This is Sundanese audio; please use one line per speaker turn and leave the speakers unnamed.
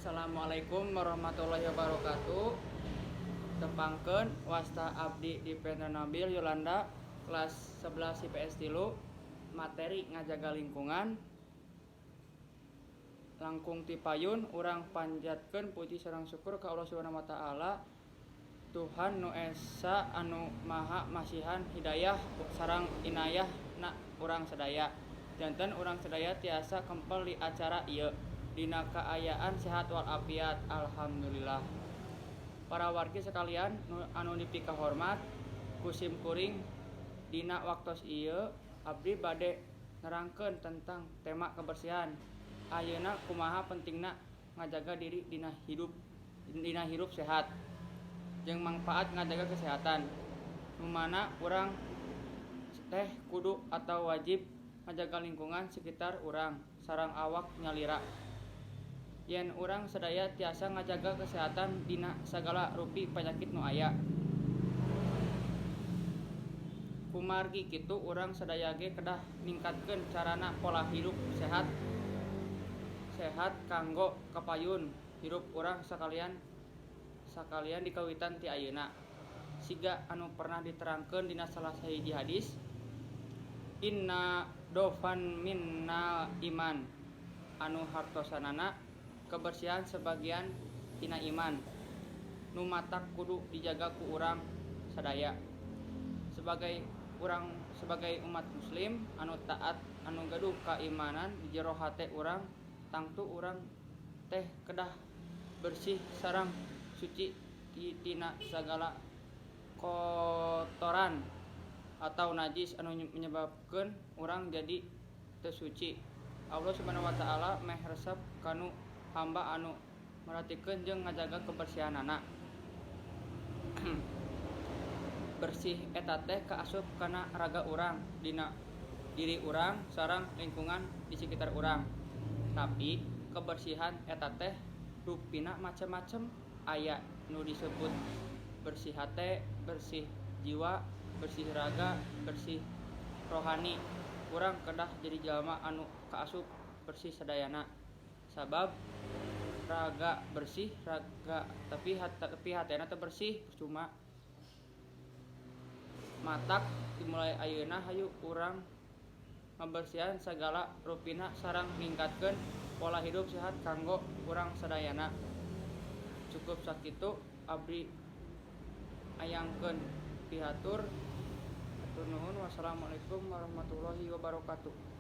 Assalamualaikum warahmatullahi wabarakatuh. Tepangkeun, wasta abdi Dipendra Nabil Yolanda, kelas 11 IPS 3, materi ngajaga lingkungan. Langkung ti payun urang panjatkeun puji sareng syukur ka Allah Subhanahu wa Taala, Tuhan nu Esa anu Maha Masihan hidayah sareng inayah na urang sadaya. Janten urang sadaya tiasa kempel di acara ieu dina kaayaan sehat walafiat. Alhamdulillah. Para wargi sekalian anu dipikahormat ku sim kuring, dina waktos ieu abdi bade nerangkeun tentang tema kebersihan. Ayeuna kumaha pentingna ngajaga diri dina hirup sehat jeung mangfaat ngajaga kesehatan, nu mana urang teh kudu atau wajib ngajaga lingkungan sekitar urang sareng awak nyalira. Yen urang sadaya tiasa ngajaga kesehatan dina sagala rupi panyakit nu aya. Kumargi kitu, urang sadaya ge kedah ningkatkeun carana pola hirup sehat sehat kanggo kapayun hirup urang sakalian sakalian dikawitan ti ayeuna. Siga anu pernah diterangkeun dina salah sahiji hadis, "An-nadhofatu minal iman," anu hartosanana kebersihan sebagian tina iman, nu matak kudu dijaga ku urang sadaya. Sebagai urang, sebagai umat muslim anu taat, anu gaduh kaimanan di jero hate urang, tangtu urang teh kedah bersih sareng suci tina sagala kotoran atau najis anu menyebabkeun urang jadi teu suci. Allah Subhanahu wa Taala meh resep kanu hamba anu merhatikeun jeung ngajaga kebersihanana. Bersih eta teh kaasup kana raga urang, dina diri urang sareng lingkungan di sekitar urang. Tapi kebersihan eta teh rupina macem-macem, aya nu disebut bersih hate, bersih jiwa, bersih raga, bersih rohani. Urang kedah jadi jalma anu kaasup bersih sadayana, sabab raga bersih raga tapi hatena teu bersih percuma. Matak dimulai ayeuna hayu urang ngabersihan sagala rupina sareng ningkatkeun pola hidup sehat kanggo urang sadayana. Cukup sakitu abdi ayangkeun pihatur. Hatur nuhun, wassalamualaikum warahmatullahi wabarakatuh.